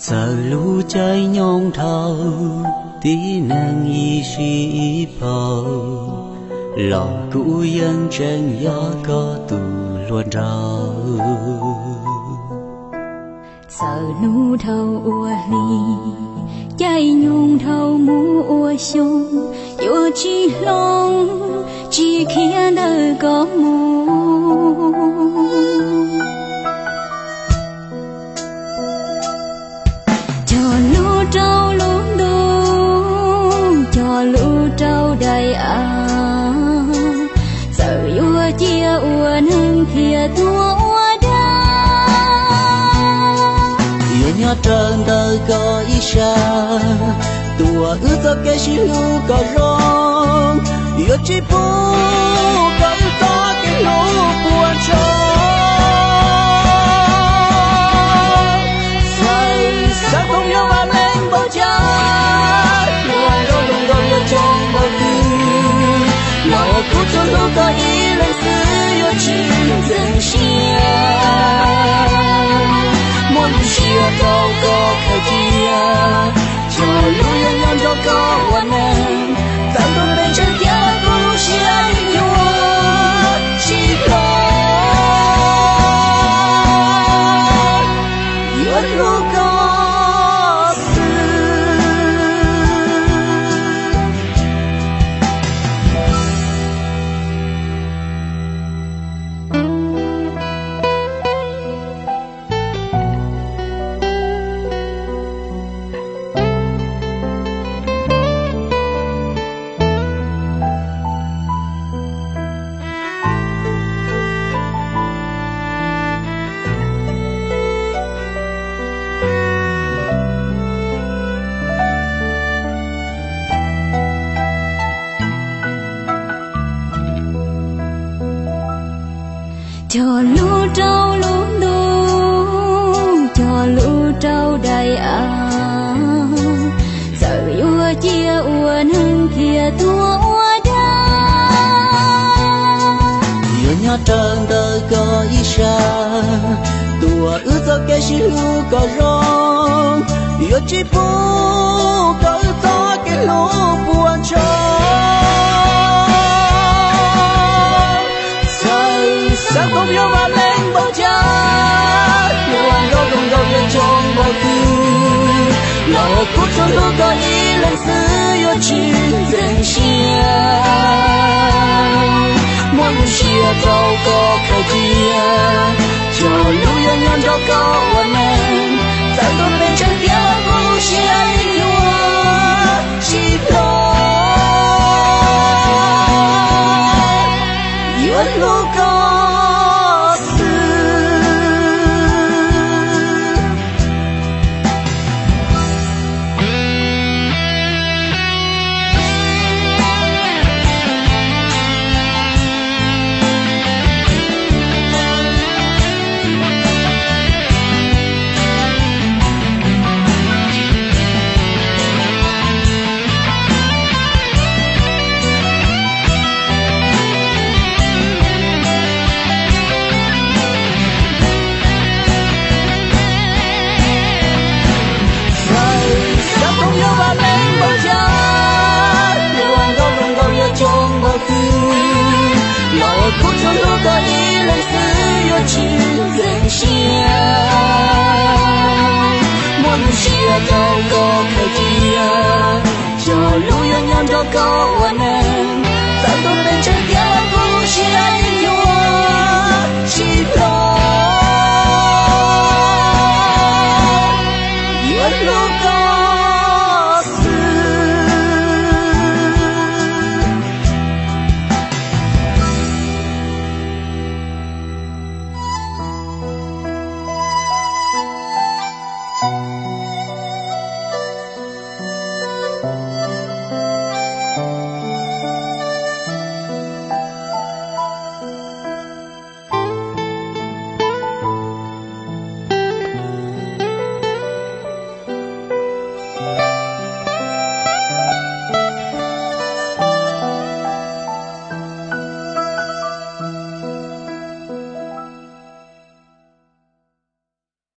Txawm lub caij nyoog dhau, tib neeg ib sij ib paug, los kuv yeej tseem yog koj tus hluas nraug. Txawm hnub dhau ua hli, caij nyoog dhau mus ua xyoo, yuav tsis hloov, tsis khiav ntawm koj mus. Cog lub rau lub ntuj, cog lub rau daim av, txawm yuav cia ua neeg thiaj tuag ua dab. Yuav nyob raws ntawm koj ib sab, tuaj wb txoj kev sib hlub kom zoo, yuav tsis pub kom wb txoj kev hlub puas tsaug. Xav, xav koom nyob vaj meej npaum cas, ua nkauj zoo nkauj yuav coob npaum twg, los kuv tsuas hlub koj ib leeg xwb yuav tsis ntxeev siab. Muaj lub siab rau koj khaws cia, cog lub yuav nyob nrog koj ua neeg, txawm ntuj ntev ntshe tiam kuv lub siab yuav tsis hlob, yuav hlub koj xwb. Cog lub rau lub ntuj, cog lub rau daim av, txawm yuav cia ua neeg thiaj tuag ua dab. Yuav nyob raws ntawm koj ib sab, tuaj wb txoj kev sib hlub kom zoo, yuav tsis pub kom wb txoj kev hlub puas tsaug. Xav, xav koom nyob vaj meej npaum cas, ua nkauj zoo nkauj yuav coob npaum twg, los kuv tsuas hlub koj ib leeg xwb yuav tsis ntxeev siab. Muaj lub siab rau koj khaws cia, cog lub yuav nyob nrog koj ua neeg, txawm ntuj ntev ntshe tiam kuv lub siab yuav tsis hlob, yuav hlub koj xwb. Xav, xav koom nyob vaj meej npaum cas, ua nkauj zoo nkauj yuav coob npaum twg, los kuv tsuas hlub koj ib leeg xwb yuav tsis ntxeev siab. Muaj lub siab rau koj khaws cia, cog lub yuav nyob nrog koj ua